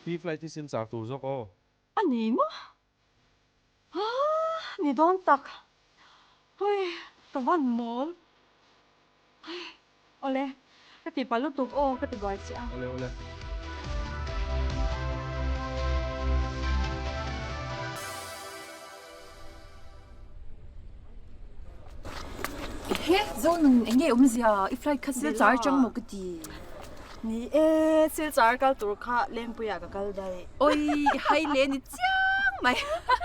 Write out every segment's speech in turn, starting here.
Pi flight hi silchar tur zawk aw. A ni maw? Haa ni dawn tak. Hui ka van mawl. Awle ka ti pah lutuk aw ka ti buai chiah a. Awle awle. Ehe Zonun eng nge awmzia i flight kha silchar atang maw ka ti. Ni e silchar kal tur kha Lengpuiah ka kal daih. Oi i hai leh ni chiang mai.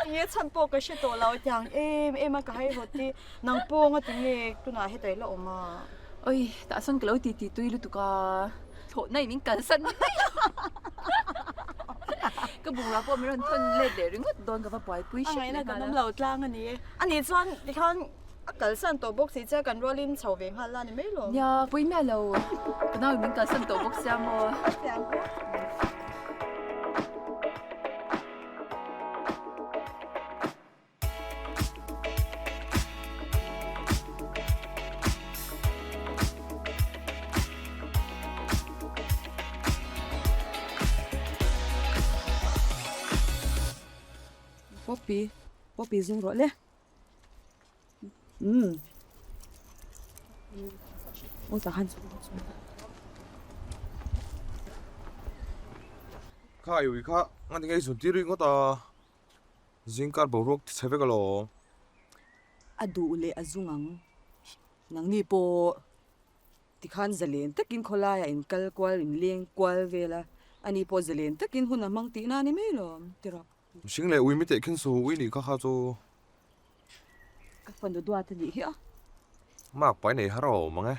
Enge chhan pawh ka hre tawh lo tiang em em a ka hai hawt hi nang pawng a ti nge tunah hetah i la awm a. Oi tah sawn ka lo ti ti tui lutuk a thlawhna in min kalsan mai lo. Ka bungrah pawh min rawn thawn let leh ringawt dawn ka va buaipui hrep leh nghal a. A ngaihna kan awm lo tlang a ni e. A nih chuan tikhan a kalsan tawh bawk si che kan rualin chho ve nghal la ni mai lo. Nia, pawi miah lo. Ka nau in min kalsan tawh bawk sia maw. Poppy, Poppy zung rawh le. Umm. Aw tah khan zung rawh zung. Kha i ui kha ngati nge i zun tir ringawt a. Zingkar boruak ti chhe vek alawm. A duh leh a zung ang. Nangni pawh tikhan zalen takin khawlaiah in kal kual in leng kual vel a, ani pawh zalen takin hun a hmang tihna a ni mai lawm ti rawh. Mihring leh ui mi teh khin su ui nih kha kha chu. Ka fanu duat a nih hi a. Mark pai nei har a awm ang e.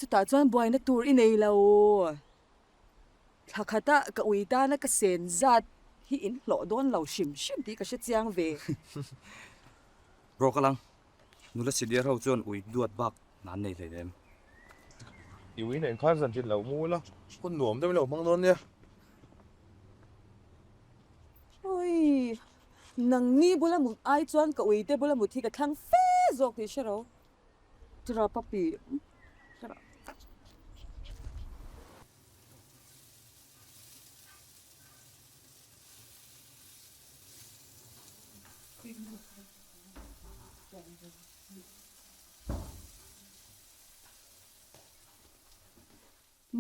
Chutah chuan buaina tur i nei lo. Thla khata ka ui tana ka sen zat hi in hlawh dawn lo hrim hrim tih ka hre chiang ve. Rawk alang, nula senior ho chuan ui duat bak nan nei hlei em? I ui nen khan zan ṭin lo mu ila, hun nuam deuh ilo hmang dawn nia. Ui, nangni bula mut ai chuan ka ui te bula mut hi ka thlang fe zawk tih hre ro. Tira puppy. Tira.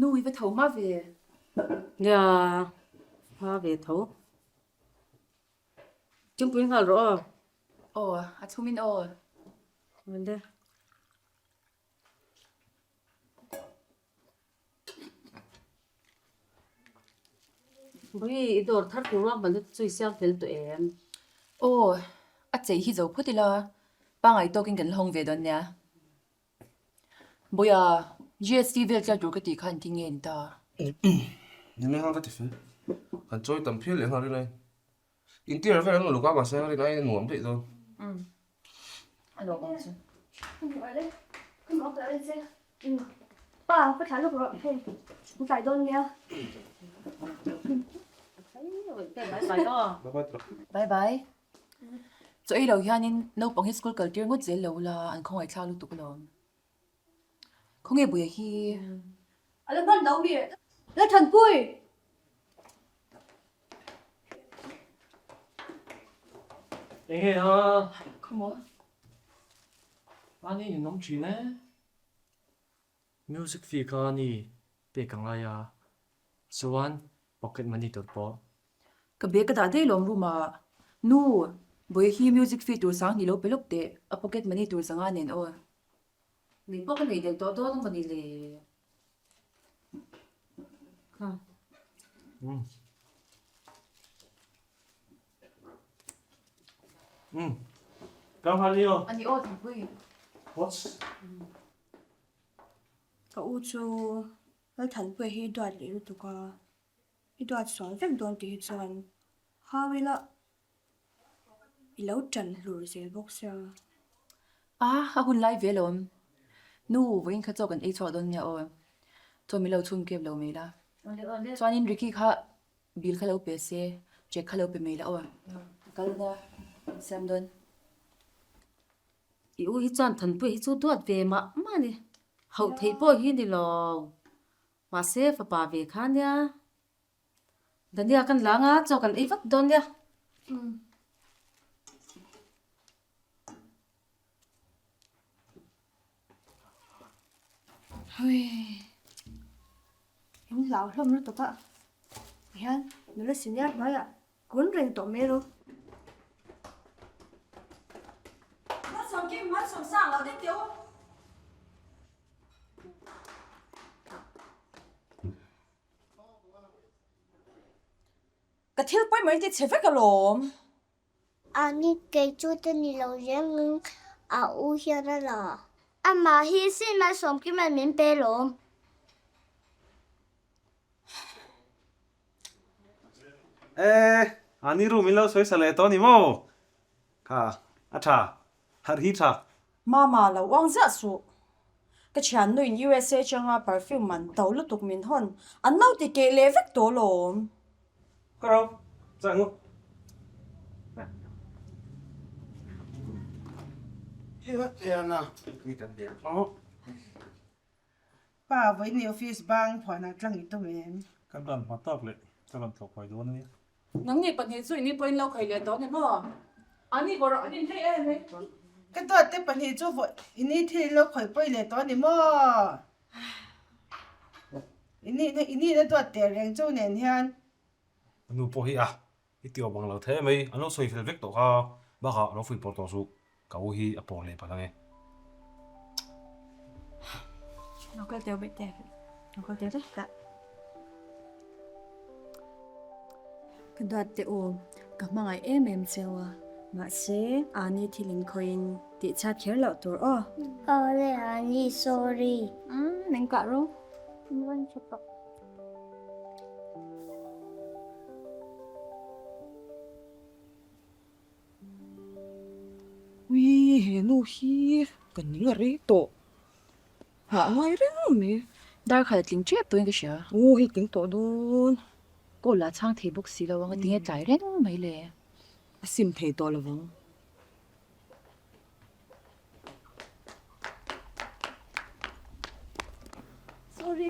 Nu i va tho hma ve. Nia, hma ve tho. Chungpui nghal rawh aw. Aw, a chhumin aw. Awle. Bui, i dawr thar tur ruak man chu i siam fel tawh em? Aw, a chei hi zo phawt ila, pangngai tawkin kan la hawng ve dawn nia. Bawia, GST vel tlial tur ka tih kha engtin nge ni ta? Ni mai nghal ka ti fel. Kan chawi tam phian leh nghal rinai. Interior vel an uluk a mahse rinai a nuam daih dawn. A lawm ang chu. Pa, ka thlah lawk rawh hei, min tlai dawn nia. Bye bye aw. Bye bye. Chaw ei lo hianin naupang hi school kal tir ngawt zel lo la an khawngaih thlak lutuk alawm. Khawnge buia hi? A la hman lo mi? La thanpui! Enge a? Come on. Mahni in awm thin e. Music fee kha ni pek a ngai a, chuan pocket money tur pawh. Ka bag ka dah daih lawm room ah. Nu, Bawihi hi music fee tur sang hnih lo pe lawk teh, a pocket money tur zanga nen aw. Nei pawh ka nei del tawh dawn a ni le. Kha. Umm. Umm. Ka nghal ni aw. A ni aw Thangpui. What's. Ka u chu Lalthanpuia hi duat leh lutuk a. I duat sual vek dawn tih hi chuan hau ila i lo ṭan hlur zel bawk sia. A, a hun lai ve lawm. Nu, vawiin kha chaw kan ei chhuak dawn nia aw. Chaw min lo chhun kep lo mai la. Chuanin Ricky kha bill kha lo pe se, check kha lo pe mai la aw. Ka kal na siam dawn. I u hi chuan Thanpuia hi chu duat ve mah mah a ni. Hauh theih pawh hi ni lo. Mahse fapa ve kha nia. Dania kan la anga chaw kan ei vat dawn nia. Hui. In hlau hlawm lutuk a. Tihian nula senior hnuaiah kun reng tawh mai ru. Malsawmkim, Malsawmsang lo ding teh u. Ka thil pawimawh in ti chhe vek alawm. Ani kei chu te ni lo reng a u hian a la. Amah hi sin Malsawmkima'n min pe lawm. E, ani room in lo sawi sa leh tawh a ni maw? Kha, a tha, harh hi tha. Mama, lo uang ziah suh. Ka thiannu in USA changa perfume man to lutuk min hawn, an lo ti keh leh vek tawh lawm. Ka ro, chah ngu. Pa, vawiin i office bang phuanah tlang i tum em? Kan rawn hma tawk leh ka rawn tlawh kawi dawn a nia. Nangni pahnih chu ini pawhin lo khai leh dawn em aw? Ani bawrh an inhlei em mai. Ka duat te pahnih chu vawi ini thil in lo khawi pawi leh tawh a ni maw? Ini ini na duat teh reng chu nen hian. A nu pawh hi a i ti awm ang lo the mai, an lo sawi fel vek tawh kha, bakah lo fuih pawh tawh suh, ka u hi a pawng leh palh ange. Lo kal teu beh teh, lo kal teu teh. Ka duat teh u, ka hmangaih em em cheu a, mahse Ani thil inkhawiin tih chhiat kher loh tur aw. Awle Ani, sorry. Umm, min kah ru. Min rawn hre tawh. Ui he nu hi ka ning a rei tawh hah ngai reng mai. Dar khat a tling tep tawhin ka hria. Aw hei tling tawh dawn. Call a chhang thei bawk si lo ang a tinge tlai reng mai le. A sim thei tawh lovang. Sorry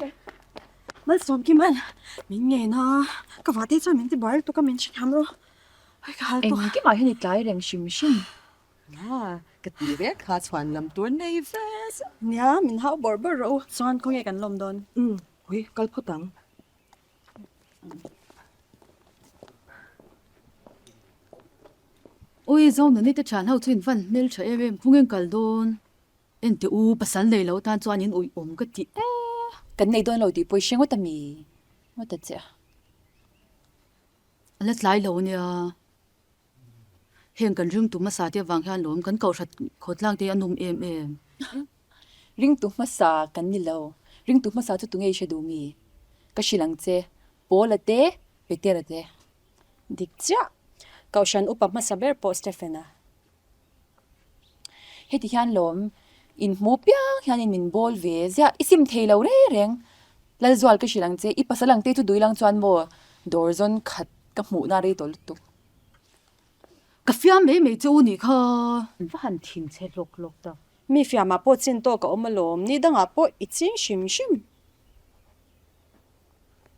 Malsawmkiman min ngen a ka vate chuan min ti buai lutuk a min hrethiam rawh hei ka hal tawh. Engkimah hian i tlai reng hrim hrim. A ka ti vek kha chhuan lam tur nei ve zeuh. Nia min hau bawrh bawrh rawh u chuan khawnge kan lawm dawn. Umm ui kal phawt ang. Ui Zonuni te thian ho chu in van hmel tha em em phung in kal dawn en teh u pasal nei lo tan chuan in uih awm ka ti e. Kan nei dawn lo tih pawh i hre ngawt a mi ngawt a che a. A la tlai lo nia. Heng kan ringtu hmasa te avang hian lawm kan kohhrat khawtlang te hi a num em em. Ringtu hmasa kan ni lo. Ringtu hmasa chu tunge i hre duh mi? Ka hrilh ang che, Paula te, Petera te. Dik chiah. Kohhran upa hmasa ber pawh Stephen-a. Heti hian lawm inhmu piang hianin min bawl ve ziah. I sim thei lo reng reng. Lalzual ka hrilh ang che, i pasal ang te chu duilang chuan maw dawr zawn khat ka hmuhna rei tawh lutuk. Ka fiam mai mai che u nih kha. An va han thin che hlawk hlawk tak. Mi fiamah pawh chin tawk a awm alawm, ni dangah pawh i ching hrim hrim.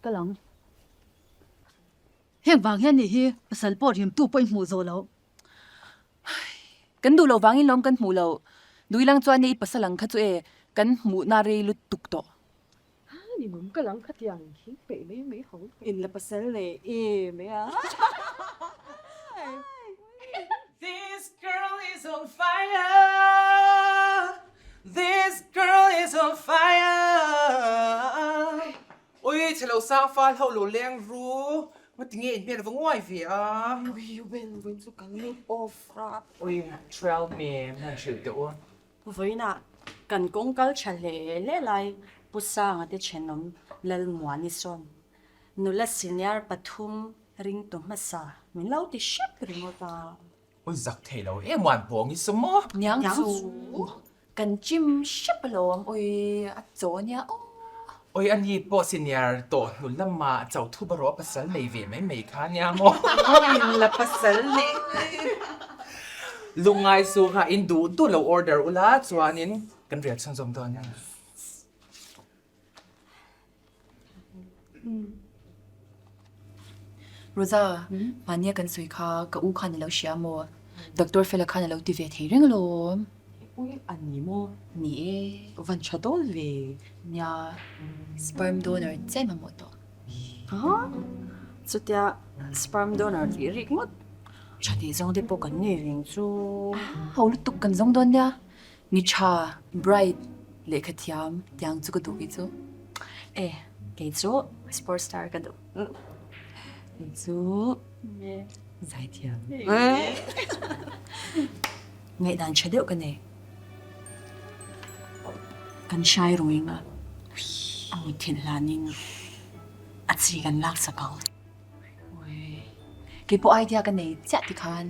Ka lang. Heng vang hian nih hi pasal pawh rimtu pawh i hmuh zawh loh. Kan duh loh vangin lawm kan hmuh loh. Duilang chuan i pasal ang kha chu e, kan hmuhna rei lutuk tawh. Ni mum ka lang khatiang hi peih mai mai ho. In la pasal nei em e a. This girl is on fire This girl is on fire Ui chhe lo sang fal ho lo leng ru Ngati nge in hmel va nguai ve a. Ui wen wen chu kan mood off rap. Ui trail me hman hrilh teh u. Vawiinah kan kawng kal tha hle hle lai Pu Sanga te thenawm Lalmuani sawn nula senior pathum ringtu hmasa min lo ti hrep ringawt a. Ui zak thei lo em muan pawng i saw maw? Niang chu kan chim hrep alawm ui a chaw nia aw. Ui a ni pawh senior tawh hnu lamah cho thu barawh a pasal nei ve mai mai kha nia maw? In la pasal nei Lungngai su kha in duh duh lo order ula chuanin kan rel chhunzawm dawn nia. Rosa, mahnia kan sawi kha ka u khan a lo hria maw? Doctor Fela khan a lo ti ve thei reng alawm. Ui a ni maw? Ni e. Van tha dawn ve. Nia, sperm donor chiah mamawh tawh. Ha? Chutia sperm donor tih rik ngawt tha tih zawng te pawh kan nei reng chu. Ho lutuk kan zawng dawn nia. Mi tha, bright, lehkha thiam tiang chu ka duh kei chu. E, kei chu sports star ka duh. Kei chu zaithiam. Ngaihdan tha deuh ka nei. Kan hrai ruing a, a mutthilh hlanin a chi kan laksak ang. Kei pawh idea ka nei chiah tikhan.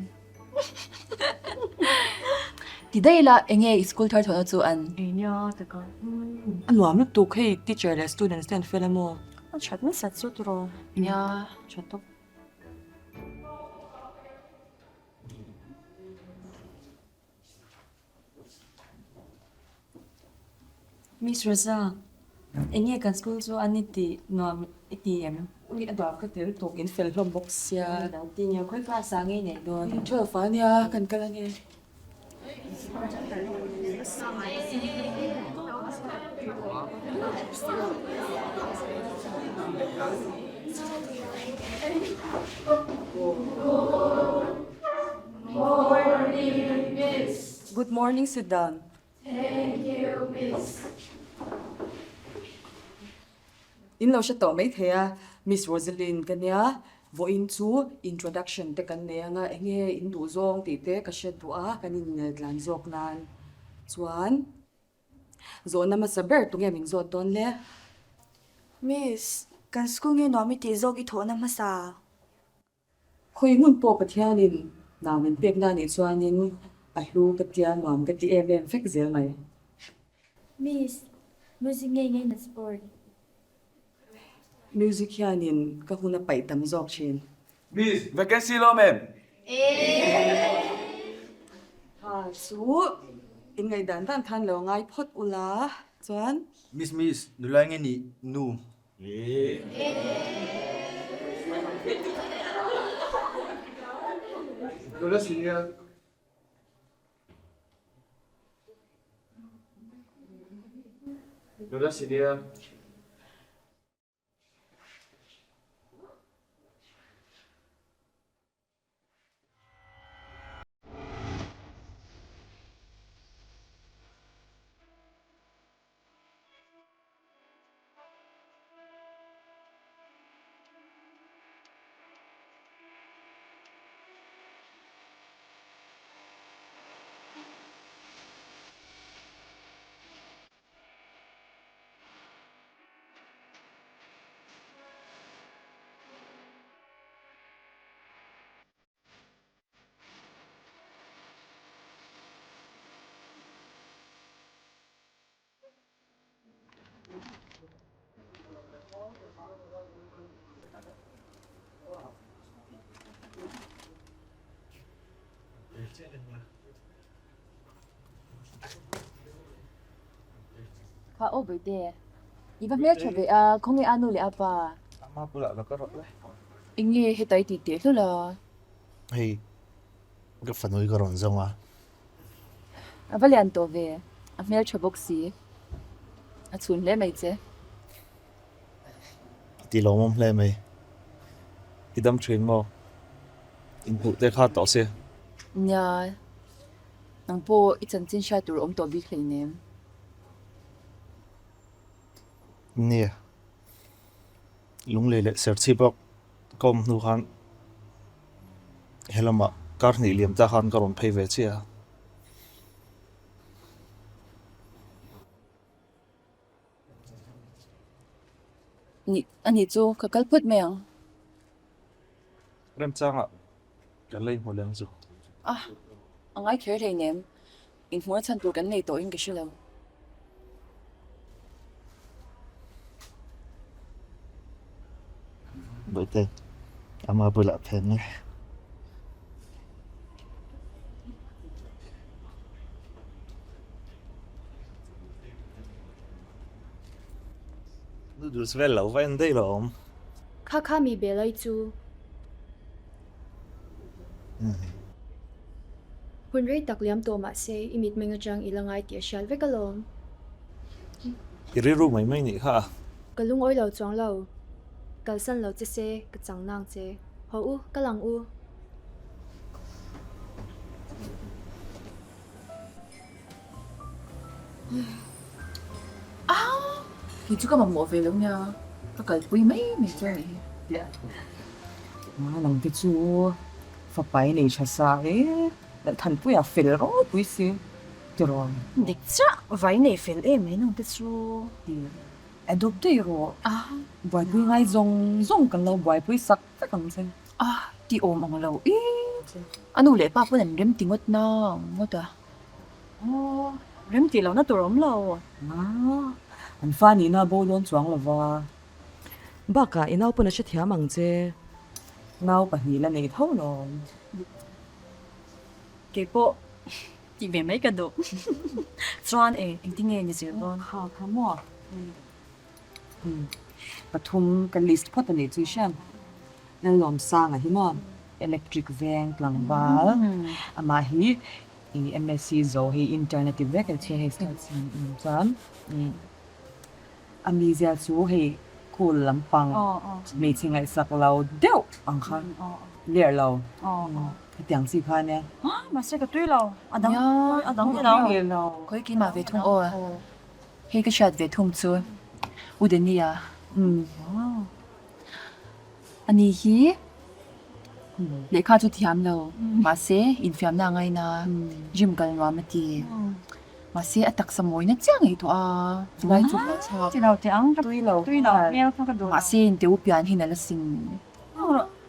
Ti daih la, enge i school thar thawhna chu an? Nia taka. A nuam lutuk hei teacher leh students te an fel a maw? A that nasa chu tiraw? Nia. Tha tawp. Miss Rosa, enge kan school chu an i tih nuam i ti em? Ui a dam ka tel tawk in fel hlawm bawk sia. Lo ti nia, khawi class ah nge i neih dawn? 12 ah nia, kan kal ange. Morning miss. Good morning sit down. Thank you miss. In lo hre tawh mai thei a, Miss Rosaline ka nia, vawiin chu introduction te kan nei anga enge in duh zawng tih te ka hre duh a, kan innel tlan zawk nan chuan zawhna hmasa ber tunge min zawt dawn le? Miss, kan school nge nuam i tih zawk i thawhna hmasa? Khawi hmun pawh Pathianin nau min pekna anih chuanin a hlu ka tia nuam ka ti em em vek zel mai. Miss, music ngei ngei na sport. Music hianin ka hun a paih tam zawk thin. Miss, vacancy lo mem? Ha chu in ngaihdan dan khan lo ngai phawt ula chuan. Miss, miss, nula nge nih nu? Nula senior. Nula senior. Kha aw Bawihte, i va hmeltha ve a, khawnge a nu leh a pa? Ama bulah ka rawh le. Enge heta i tih teh hlul a? Hei, ka fanu hi ka rawn zawng a. A va lian tawh ve, a hmeltha bawk si. A chhun hle mai che. A ti lawmawm hle mai. I dam thin maw? Inhmuh te kha tawh se. Nia, nang pawh i chanchin hriat tur awm tawh bik hleinem. Nia, Lunglei leh Serchhip a ka awm hnu khan helamah kar hnih liam ta khan ka rawn phei ve chiah a. A nih chu ka kal phawt mai ang. Remchangah kan la inhmu leng chu. A, a ngai kher hleinem. Inhmuhna chhan tur kan nei tawhin ka hre lo. Bawihte, ama bulah phen nge. Noodles vel lo va en daih lo awm. Kha kha mi Belai chu. Hun rei tak liam tawh mah se i mitmeng atang i la ngai tih a hriat vek alawm. I rilru mai mai nih kha a. Ka lungawi lo chuang lo. Kalsan lo che se ka chang nang che. Haw u, ka lang u. Kei chu ka mamawh ve lo nia, ka kalpui mai mai chu a nih hi. A nang te chu fapai nei tha sa e, Lalthanpuia fel ropui si tiraw. Dik chiah, vai nei fel em mai nang te chu. Adopt daih rawh, buaipui ngai zawng zawng kan lo buaipui sak vek ang che. A ti awm ang lo i. A nu leh pa pawn an rem ti ngawt na ngawt a. Aw, rem tih lohna tur awm lo. A, an fa nihna a bo dawn chuang lo va. Bakah i nau pawn a hrethiam ang che. Nau pahnih la nei tho lawm. Kei pawh tih ve mai ka duh. Chuan e, engtin nge ni zir dawn? Kha kha maw? Pathum ka list phawt a nih chu i hriat. Lalawmsanga hi maw electric veng tlangval amah hi i MSc zo hi intern a ti vek a che hei chuan a mizia chu hei cool lampang hmeichhe ngaihsak lo deuh ang kha lerh lo hetiang chi kha ania. Mahse ka tui lo a dang a dang lo. Khawi keimah ve thung aw. Hei ka hriat ve thung chu U Dania a ni hi lehkha chu thiam lo mahse infiamna a ngaina gym kal nuam a ti mahse a taksa mawina chiah ngaihtuah a chulai chu ka chak mahse inte u pian hi nalh asin.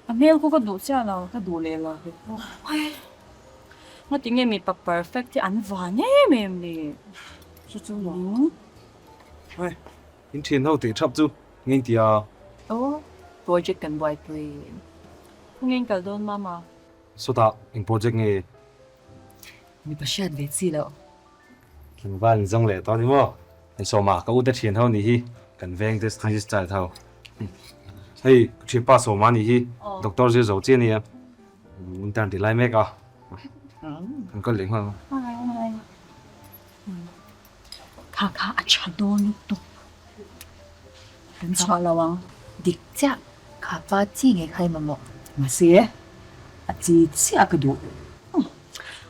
A hmel khu ka duh chiah lo. Ka duh leh lo ve pawh. Ngati nge mipa perfect hi an van em em le? Chu chu maw? Hei, in thian ho tih thap chu ngei tia. Aw, project kan buaipui. Khawnge in kal dawn mama? Sawtah eng project nge? Mipa hriat ve chi loh. Tlangval in zawng leh tawh a ni maw? Hei Sawma, ka ute thian ho nih hi kan veng Destiny Child ho. Hei, ka thianpa Sawma nih hi Doctor zir zo chi a nia. Intern tih lai mek a. Kan kal leh nghal. Kha kha a tha dawn lutuk. Kan chhuah lo ang. Dik chiah, kha pa chi ngei kha i mamawh. Mahse, a chi chiah ka duh.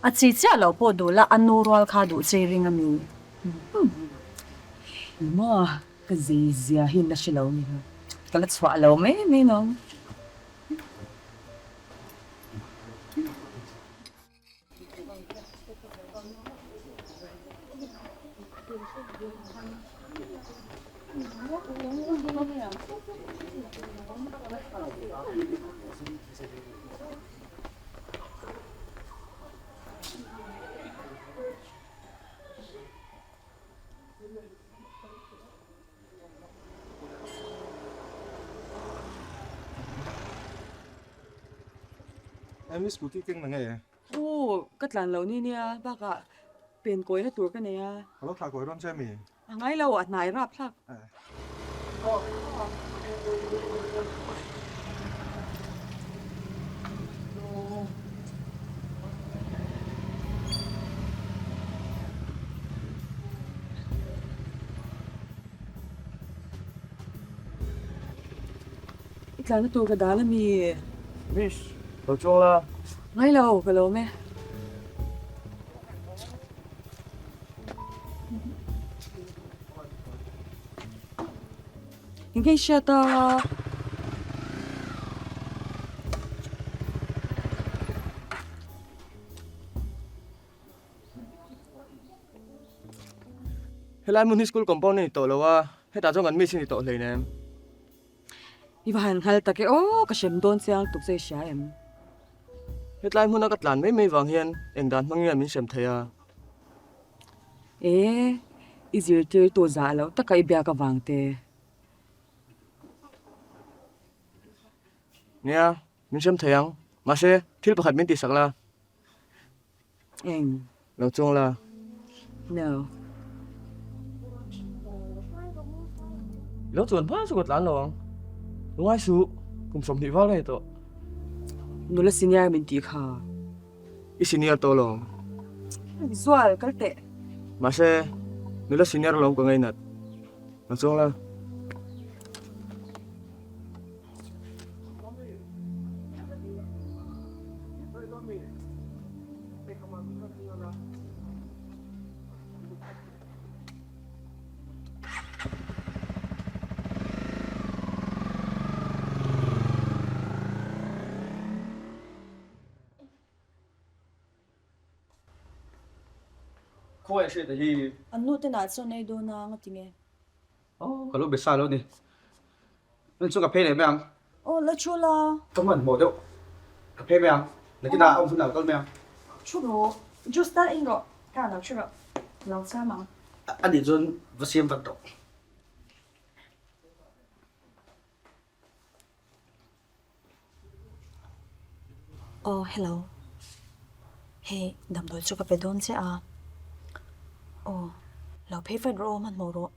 A chi chiah lo pawh duh la, a nu rual kha duh che ring a mi? Maw, ka zei zia hi la hre lo ni. Ka la chhuah lo mai mai lo. Amy scooty keng na nge? U, ka tlan lo ni nia, bakah pen kawina tur ka nei a. Ka lo thlah kawi dawn che mi? A ngai lo, a hnai rap thlak. I tlanna tur ka dal a mi? Miss, lo chuang la. Ngai lo, ka lawm e. Engke i hriat a? Helai hmun hi school compound a ni tawh lo a, hetah chuan kan miss hi ni tawh hleinem. I va han nghal tak e aw, ka hrem dawn chiang tuk che i hria em? Hetlai hmuna ka tlan mai mai vang hian eng dan hmang nge min hrem thei a? E, i zirtirtu zah loh taka i biak avang te. Nia, min hrem thei ang. Mahse, thil pakhat min tihsak la. Eng? Lo chuang la. No. I lo chuan hma chu ka tlan lo ang. Lungai suh. Kum 20 val a ni tawh. Nula senior min tih kha. I senior tawh alawm. Zual, kal teh. Mahse, nula senior alawm ka ngainat. Lo chuang la. Khawngaih hriat hi. An nu te nah chuan ei dawn a nga ti nge? Aw ka lo be sa lo ni. Nun chu ka phei leh mai ang. Aw la thu la. Ka hmanhmawh deuh. Ka phei mai ang. Nakinah a awm hunah ka kal mai ang. Thu rawh. Juice tal in rawh. Ka lo thu rawh. Lo cham ang. A nih chuan va siam vat rawh. Aw hello. Hei damdawi chu ka pe dawn che a. Aw lo phei vat rawh aw hmanhmawh rawh.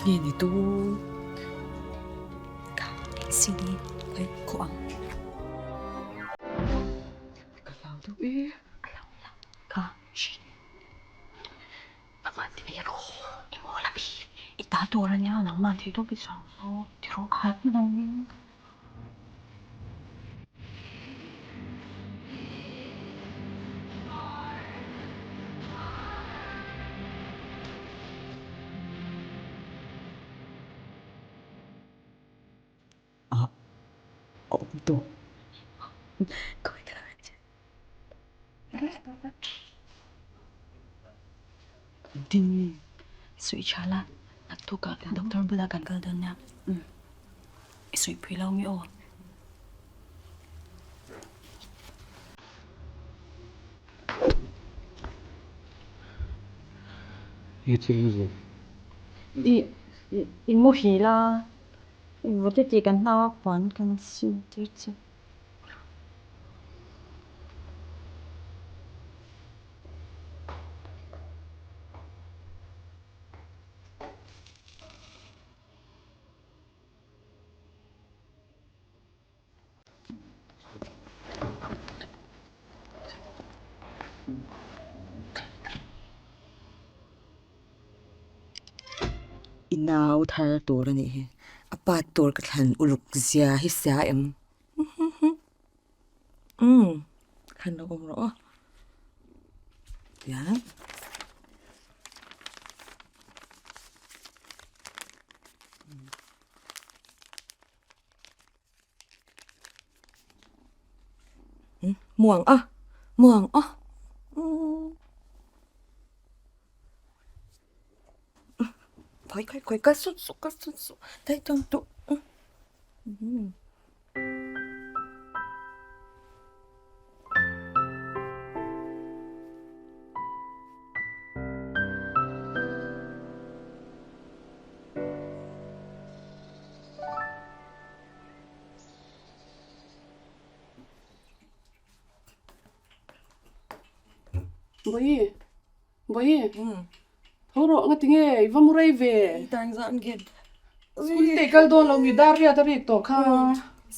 Tinge ni tu ka sini oi khaw ang. Ka hlau deuh e. Ka hlau hlau ka shin. Nangmah ti ve rawh i maw la mi i ta tur ania nangmah thei tawp i chang ti rawh khat mai. Ah, a awm tawh. Khawi ka lo en che. Ding. Suih tha la, naktukah doctor bulah kan kal dawn nia. Umm. I suih pui lo nge aw. I thil zir. I i muhil a, i vawte tih kan hlau a puan kan sin tir che. I nau thar tur a nih hi. A pa tur ka thlan uluk zia hi sia em? Umm khan lo awm rawh aw. Tiang. Muang a, muang a. Khawi khawi khawi kal sut suh kal sut suh dai dawn duh. Bawihi, Bawihi, tho rawh nga tinge i va mu rei ve. School te i kal dawn lo mi dar riat a rik tawh kha.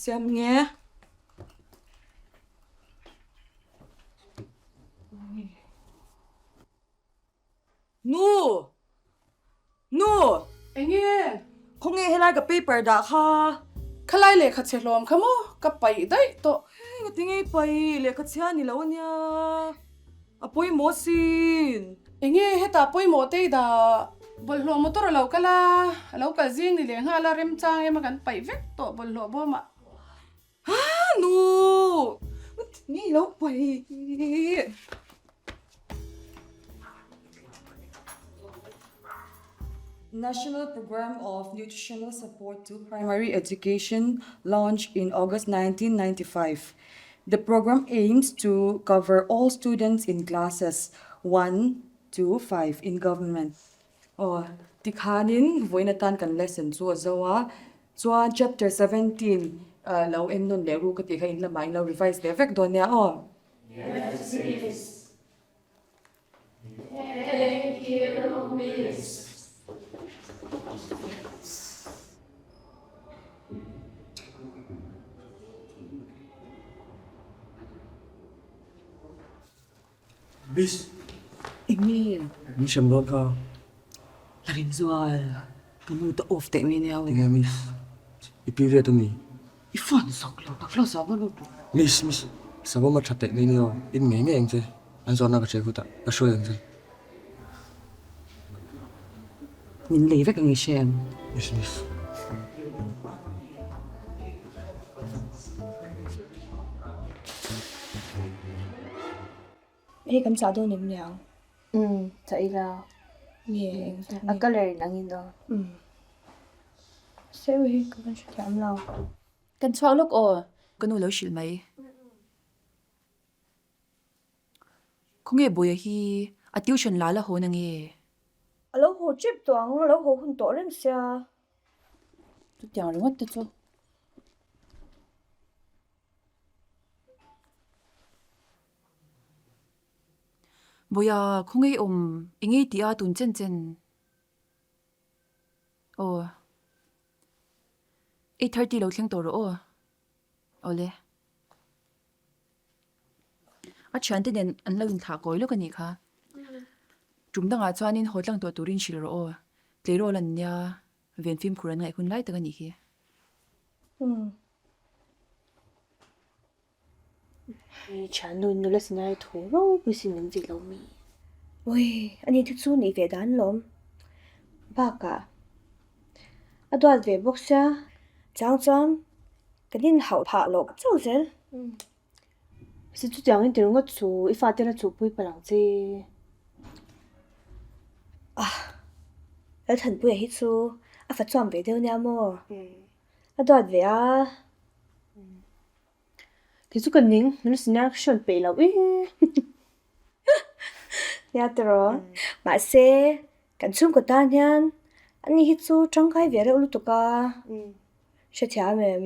Siam nge. Nu! Nu! Enge? Khawnge helai ka paper dah kha? Khalai lehkha chhe hlawm kha maw? Ka paih daih tawh. Hei ka ti ngei paih, lehkha chhia ni lo ania. A pawimawh sin. Enge hetah pawimawh te i dah? Bawlhhlawh motor a lo kal a, a lo kal zing ni leh nghal a, remchang em a kan paih vek tawh bawlhhlawh bawmah. Haa nu! Ni lo paih. National Programme of Nutritional Support to Primary Education launched in August 1995. The program aims to cover all students in classes 1 to 5 in government. Aw, tikhanin vawiin atan kan lesson chu a zo a, chuan chapter 17 lo en nawn leh ru ka tih kha in lamah in lo revise leh vek dawn nia aw. Yes, miss. Thank you, miss. Miss. Enge? Min hrem dawn kha. La rin zual, ka nu ta off teh mai nia. Enge miss? I period ami? I phone sak lo tak lo sa va lut. Miss miss savawm a tha teh mai nia in ngei ngei ang che an zawrhna ka hria khutah ka hruai ang che. Min lei vek ang i hre ang. Miss miss. Hei kan chah dawn em niang? Umm chah ila. Nge eng zawk nge? A colour in ang in aw. Umm. Sir hi ka van hrethiam lo. Kan chhuak lawk aw. Ka nu lo hrilh mai. Khawnge Bawia hi a tuition la la haw na nge? A lo haw tep tawh ang, a lo haw hun tawh reng sia. Chutiang ringawt te chu. Bawia, khawnge i awm? Enge i tih a tun chen chen? Aw. 8:30 lo thleng tawh rawh aw. Awle. A thiante nen an lo inthlah kawi lawk a nih kha. Tum dangah chuanin haw tlang tawh turin hrilh rawh aw. Tleirawl an nia, ven fimkhur an ngaih hun lai tak a nih hi. I thiannu in nula sinai thu ropui sin min zilh lo mi. Ui, ani te chu nih ve dan lawm. Bakah a duat ve bawk sia, chang chuan kan inhauh phah loh chauh zel. Si chutiang in ti ringawt chu i fate la chuhpui palh ang che. Ah, Lalthanpuia hi chu a fa chuam ve deuh nia maw? A duat ve a. Kei chu ka ning, nula senior ka hriat peih loh ee. Nia tiraw. Mahse, kan chhungkaw tan hian ani hi chu tangkai ve reuh lutuk a, hrethiam em?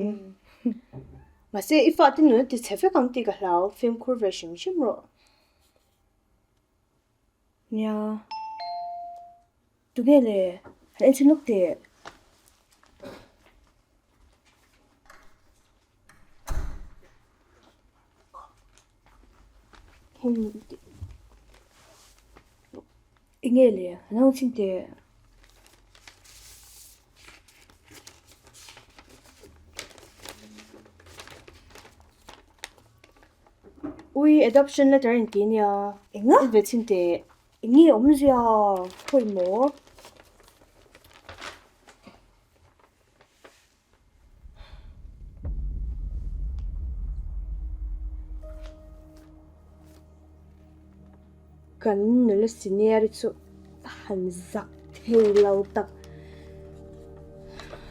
Mahse, i fate nuna ti chhe vek ang tih ka hlau, fimkhur ve hrim hrim rawh. Nia. Tunge le? Han enchhin lawk teh. Enge le? Han enchhin teh. Ui, adoption letter in ti nia. Enga? En ve chhin teh. Enge awmzia khawi maw? Kan nula senior hi chu a han zak thei lo tak.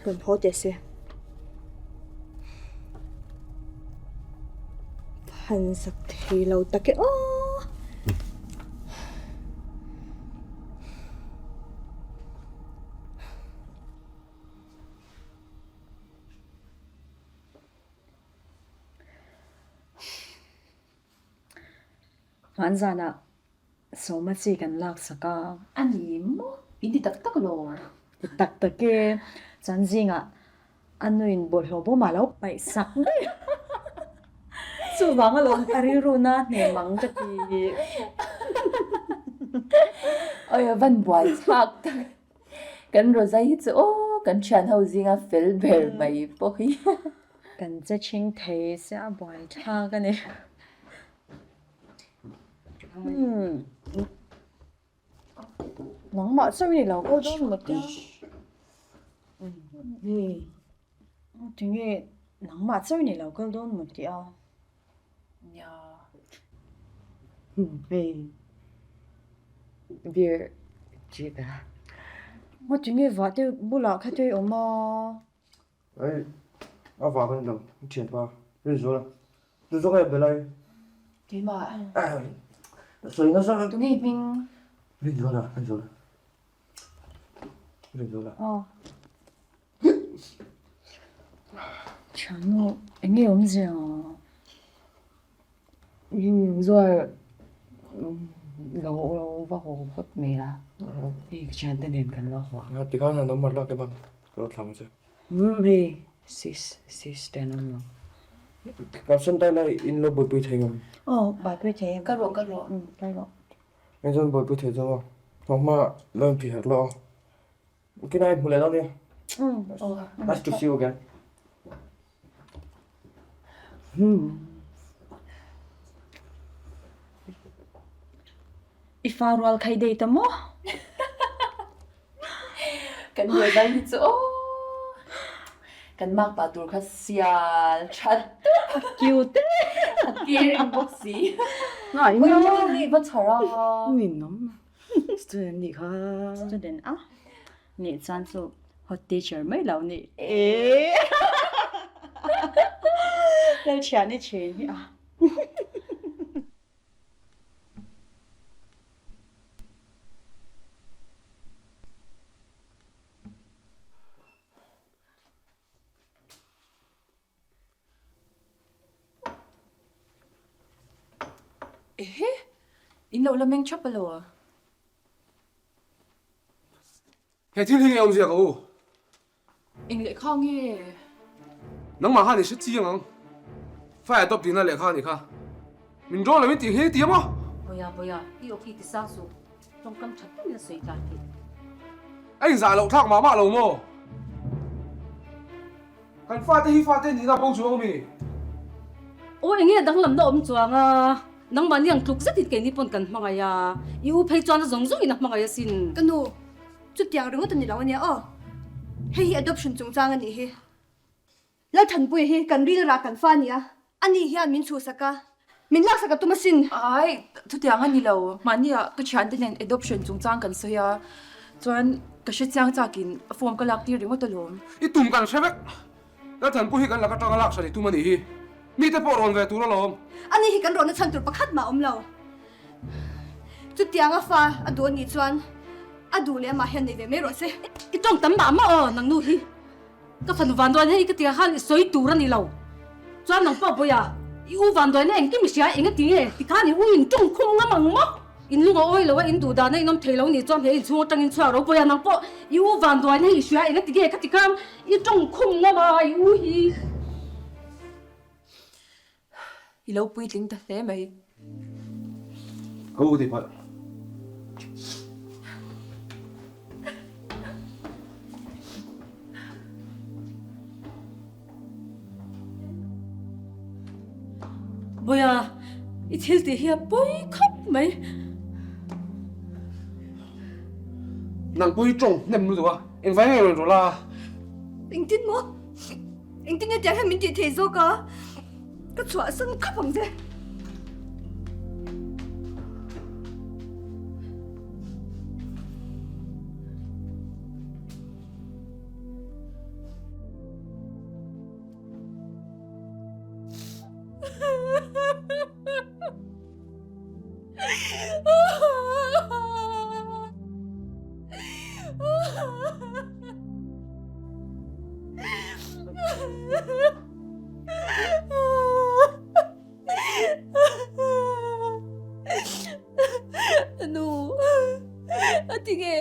Rawn haw teh se. Han zak thei lo tak e aw. Hman zanah Sawma chi kan lak sak a. A ni maw? In ti tak tak lo. Ti tak tak e. Chuan zingah a nuin bawlhhlawh bawm ah lo paih sak daih a. Chuvang alawm a rilru na hnem ang ka ti. Oi a van buai thlak tak. Kan Rosa hi chu aw kan thian ho zinga fel ber mai pawh hi. Kan che chhing thei se a buai thlak a ni. Nangmah chauh i ni lo kal dawn maw tia? Tinge nangmah chauh i ni lo kal dawn maw tia? Nia. Hei beer chi ta. Maw tinge vah te bulah kha te i awm a? Hei a vah ka ni lo i thianpa Rinzuala chu zawk e belai. Keimah. Sawi nasa. Tunge i hming? Rinzuala Rinzuala Rinzuala. Aw. Thiannu eng nge awmzia? Zual lo lo va haw phawt mai la, hei ka thiante nen kan lo haw ang. Tikhan a number lak emaw ka lo thlang che. Umm hei sis sis te an awm lo. Caption tai lai in lo buaipui thei ngam. Aw buaipui thei em. Ka rawh ka rawh. Umm ka rawh. Eng chuan buaipui thei zawk a, hma lo inphih harh lo a. Good night, hmu leh dawn nia. Nice to see you again. I fa rual khai dei ta maw? Kan rual hi chu aw. Kan mak pa tur kha sial that. A cute e. A caring bawk si. Ngai ni va chhar a. Ninawm. Student nih kha. Student a nih chuan chu hot teacher mai lo ni. Lalthian i thin hi a. Ehe! In lo la meng thap alo a? He thil hi nge awmzia ka u? Eng lehkha nge? Nangmah khan i hre chiang ang. Fire adopt tihna lehkha a nih kha. Min draw lo in tih hi ti a maw? Bawiha bawiha, i aw khi ti sang suh. Tawngkam tha takin a sawi ta tih. A inzah loh thlak mah mah lo maw? Kan fate hi fate nihna bo chuang ami? Aw enge danglamna awm chuang a, nangmahni ang tluk zetin keini pawn kan hmangaih a, i u phei chuan a zawng zawngin a hmangaih asin. Ka nu, chutiang ringawt a ni lo ania aw. Hei hi adoption chungchang a nih hi. Lalthanpuia hi kan ril rah kan fa a ni a, ani hian min chhuhsak a, min laksak a tum asin. Ai, chutiang a ni lo. Mahnia ka thiante nen adoption chungchang kan sawi a, chuan ka hre chiang chakin form ka lak tir ringawt alawm. I tum kan hre vek. Lalthanpuia hi kan lak atanga lak hran i tum a nih hi. Mite pawh rawn ve tur alawm. Ani hi kan rawhna chhan tur pakhat mah a awm lo. Chutianga fa a duh a nih chuan a duh leh amah hian nei ve mai rawh se. I tawng tam mah mah aw, nangnu hi. Ka fanu vanduaina hi ka tia khan i sawi tur a ni lo. Chuan nang pawh Bawiha, i u vanduaina engkim i hria eng a ti nge? Tikhan i u in ṭawng khum ngam ang maw? In lung a awi lo a, in duh dahna in awm thei lo nih chuan he inchhung aṭangin chhuak ro Bawiha, nang pawh i u vanduaina hi i hria eng a ti nge? Ka ti khan i ṭawng khum ngam a i u hi. I lo puitling ta hle mai. Ka u tih palh. Bawiha, i thil tih hi a pawi khawp mai. Nang pawh hi tawng hnem lutuk a, engvai nge rawn rawlh a? Engtin maw? Engtin nge tiang hian min tih thei zawk a? Ka chhuahsan khawp ang che. Nu, a ti nge?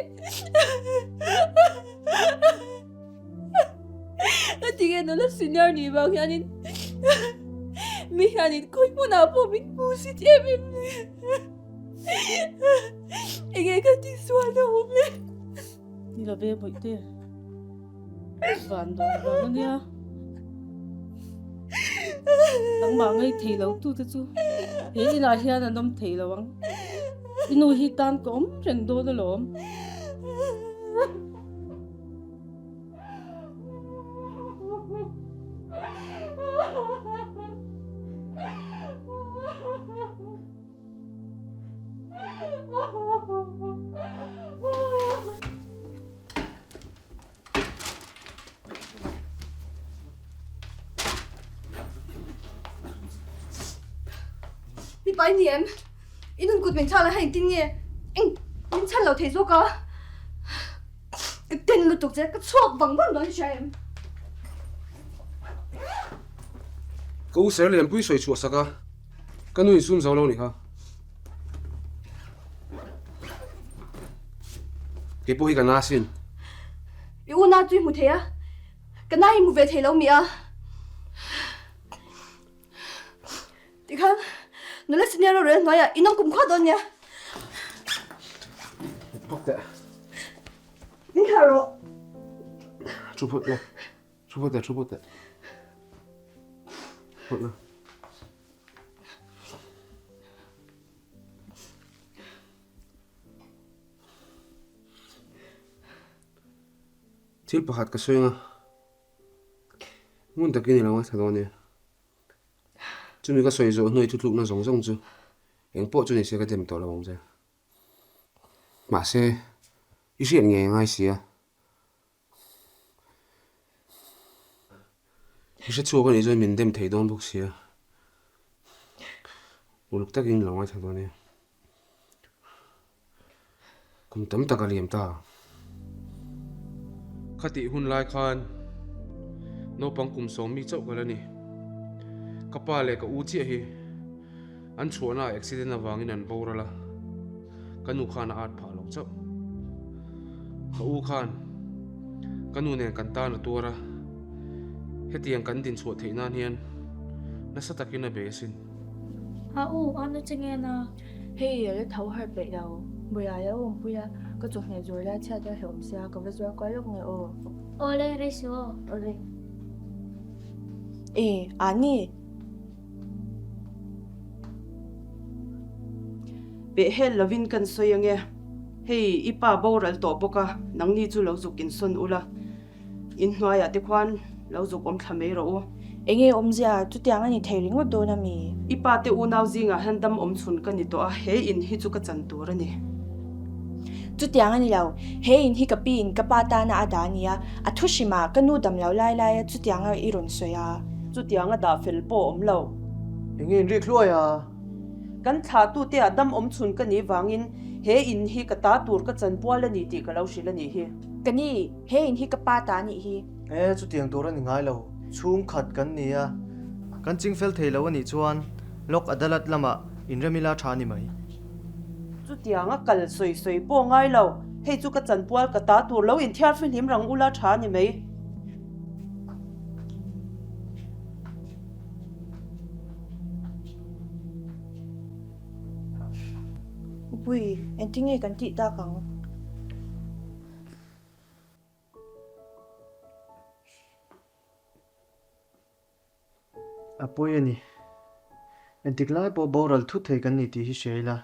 A ti nge nula senior ni vang hianin mi hianin khawi hmunah pawh min hmu si em em ni. Enge ka ti sual na awm le. Ni lo ve bawihte. Van dawn vang ania. Nangmah ngei thei lo tu te chu he inah hian an awm thei lo ang. I nu hi tan ka awm reng dawn alawm. Mipa i ni em? I nun kut min thlak la hei engtin nge eng min chhan lo thei zawk a? Ka ten lutuk che, ka chhuak vang vang dawn hria em? Ka u ser lianpui sawi chhuah sak a, ka nu insum zo lo ni kha. Kei pawh hi ka na sin. I u na chu i hmu thei a, ka na hi hmu ve thei lo mi a. Tikhan nula senior rorel hnuaiah in awm kum khuat dawn nia. Phawt teh. Min thlah rawh. Thu phawt teh. Thu phawt teh, thu phawt teh. Phawt na. Thil pakhat ka sawi anga ngun takin i lo ngaithla dawn nia. Chumi ka sawi zawh hnuai thutlukna zawng zawng chu eng pawh chu ni se ka dem tawh lo ang che. Mahse, i hriat ngei a ngai si a. I hre chhuak a nih chuan min dem thei dawn bawk si a. Uluk takin lo ngaithla dawn nia. Kum tam tak a liam ta. Khatih hun lai khan naupang kum sawm mi chauh ka la ni. Ka pa leh ka u chiah hi an chhuahna ah accident avangin an boral a, ka nu khan a at phah lo chauh. Ka u khan ka nu nen kan tan a tuar a, hetiang kan dinchhuah theih nan hian nasa takin a bei asin. A u, a nu che nge na? Hei a la tho harh peih lo. Buai a awmpui a, ka chawhmeh zuar lai chhiat a hlauhawm sia, ka va zuar kual lawk nge aw. Awle, rei suh aw. Awle. E, Ani! Peh hel lovin kan sawi ange. Hei, i pa boral tawh bawk a, nangni chu lo zuk insawn ula. In hnuaiah te khuan lo zuk awm thla mai rawh u. Enge awmzia, chutiang a ni thei ringawt dawn a mi? I pa te unau zingah hian dam awm chhun ka ni tawh a, he in hi chu ka chan tur a ni. Chutiang a ni lo, he in hi ka pi in ka pa tana a dah a ni a, a thu hrim a, ka nu dam lo lai lai a chutiang a i rawn sawi a. Chutiang a dah fel pawh awm lo. Enge in rik hluai a? Kan thlahtu te ah dam awm chhun ka nih vangin he in hi ka ta tur ka chan pual a ni tih ka lo hrilh a nih hi. Ka ni, he in hi ka pa ta a nih hi. E, chutiang tur a ni ngai lo. Chhungkhat kan ni a, kan chingfel thei lo a nih chuan Lok Adalat lamah inremila tha a ni mai. Chutiang a kal sawi sawi pawh ngai lo, hei chu ka chanpual ka ta tur lo inthiar fihlim rang ula tha a ni mai. Upui, engtin nge kan tih tak ang? A pawi a ni. Entik lai pawh boral thut thei kan ni tih hi hria ila.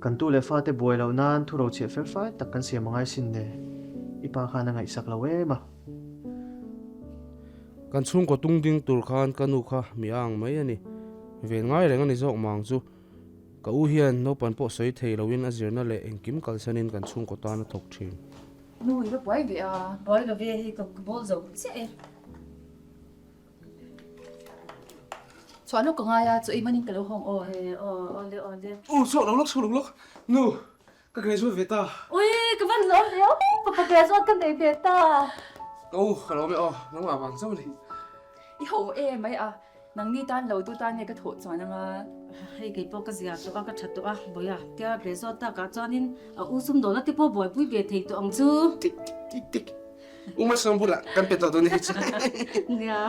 Kan tu leh fate buai loh nan thu rochhiah fel fai tak kan siam a ngai sin le. I pa khan a ngaihsak lo em a. Kan chhungkaw tung ding tur khan ka nu kha mi a ang mai a ni. Ven ngai reng a ni zawk mang chu. Ka u hian naupan pawh sawi thei loin a zirna leh engkim kalsanin kan chhungkaw tan a thawk thin. Nu i va buai ve a. Buai lo ve hei ka bawl zo chiah e. Chhuah lawk ka ngai a, chaw ei hmanin ka lo hawng aw. E aw, awle awle. U chhuak lo lawk chhuak lo lawk. Nu, ka graduate ve ta. Ui, ka van lawm ve aw, fapa graduate ka nei ve ta. Ka u, ka lawm e aw, nangmah vang chauh a ni. I ho e mai a, Nangni tan lo tu tan nge ka thawh chuan anga? Hei kei pawh ka zia tawh a, ka tha tawh a, Bawia tia graduate takah chuanin a u sumdawlna te pawh buaipui ve thei tawh ang chu. Tik tik tik U Malsawm bulah kan pe tawh dawn a hei chu. Nia,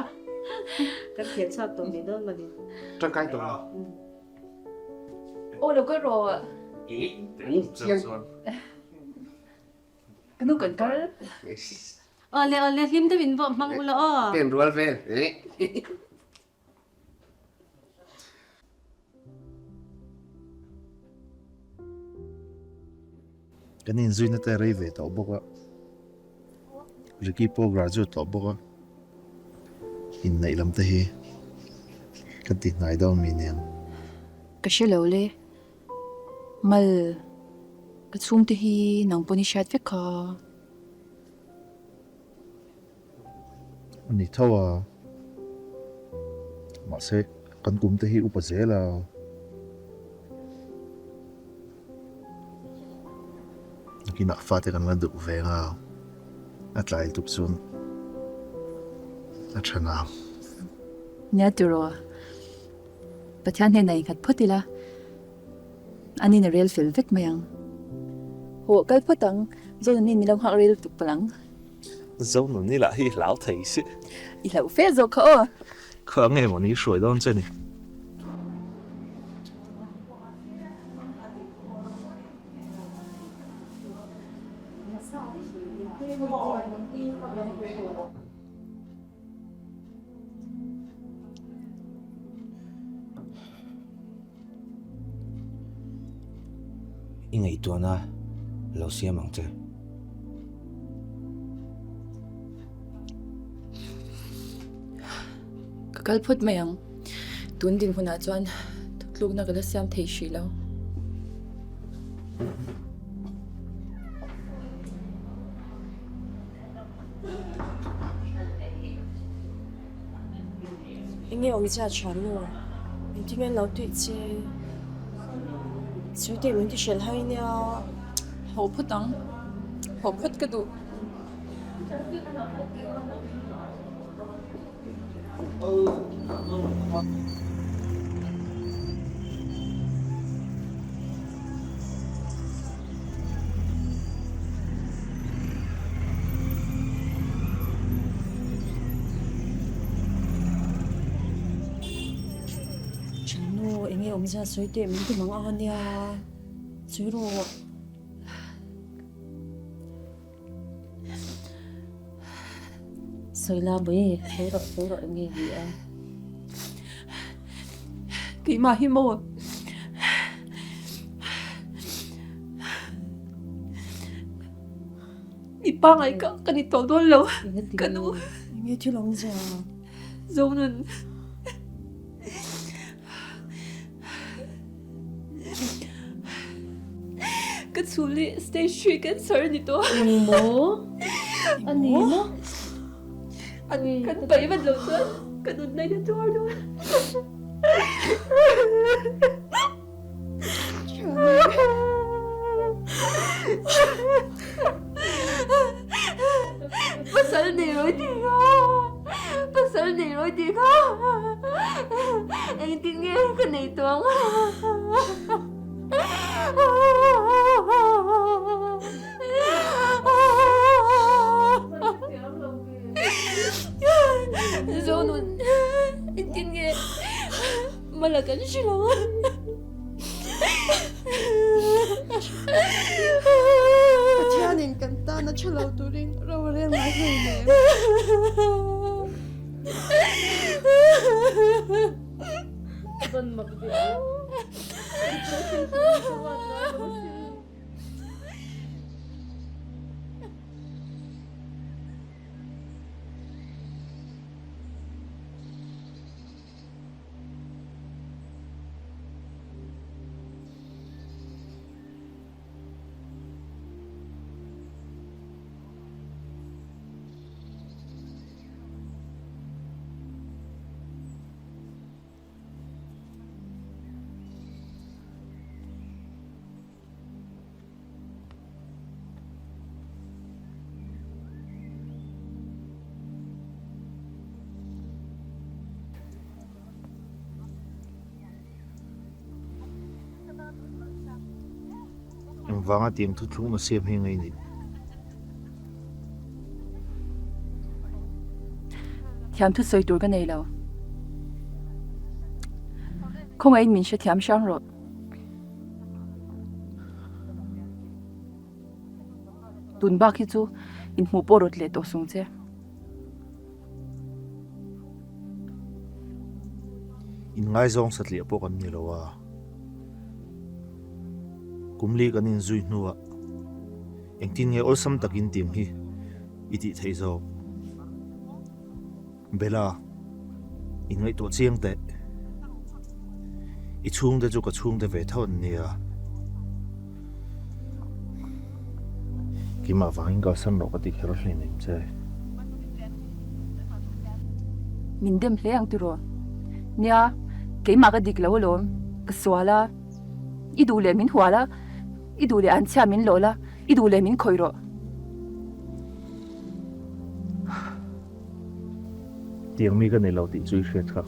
kan thian chhuak tawh mai dawn mawni. Tangkai tawh lo. Aw lo kal rawh. Ka nu kan kal. Awle awle hlim deuh in vawh hmang ula aw. Pen rual vel. Kan inzuina te a rei ve tawh bawk a, Ricky pawh graduate tawh bawk a, inneih lam te hi ka ti hnai dawn mi nen. Ka hre lo le, Mal, ka chhungte hi nang pawn i hriat vek kha. A ni tho a, mahse kan kum te hi upa zel a. Nakinah fate kan la duh ve nga, a tlai tuk chuan a tha nang. Nia tiraw, Pathian hnenah inghat phawt ila. An in a rel fel vek mai ang. Hawh kal phawt ang, Zonuni min lo nghak rel tuk palh ang. Zonuni lah hi i hlau thei si. I hlauh fe zawk kha aw. Khaw nge maw ni hruai dawn che ni. I ngaihtuahna lo siam ang che. Ka kal phawt mai ang. Tun dinhmunah chuan thutlukna ka la siam thei hrih lo. Enge awmzia tha nu? Engtin nge an lo tih che? Sawi teh min ti hrelh hai nia. Haw phawt ang. Haw phawt ka duh. Ṭhiannu, eng nge awmzia sawi teh min ti mang a nia, sawi rawh. Sawi la bawi, sawi rawh, sawi rawh eng nge ni a? Keimah hi maw? Mi pangai ka ka ni tawh dawn lo ka nu. Eng nge thil awmzia? Zonun. Ka chhul hi stage 3 cancer a ni tawh. Eng maw? A ni maw? An kan paih vat loh chuan ka nunna in a tuar dawn. Pasal nei rawih tih kha pasal nei rawih tih kha engtin nge ka nei tawh ang. Zonun engtin nge Mala kan hre lo a. Pathianin kan tan a tha lo turin ro a rel ngai hlei nem. Engvanga tiang thuthlung a siam hi ngai ni? Thiam thu sawi tur ka nei lo. Khawngaihin min hrethiam hrang rawh. Tun bak hi chu inhmuh pawh rawt leh tawh sung che. Inngaizawng satliah pawh kan ni lo a, kum li kan inzui hnuah engtin nge awlsam takin tiang hi i tih theih zawk? Bella, inngaihtuah chiang teh. I chhungte chu ka chhungte ve tho an nia. Keimah vangin kalsan rawh ka ti kher hleinem che. Min dem hle ang tiraw? Nia, keimah ka dik lo alawm. Ka sual a, i duh leh min hual a, i duh leh an chhia min lawh la, i duh leh min khawih rawh. Tiang mi ka nei lo tih chu i hriat kha.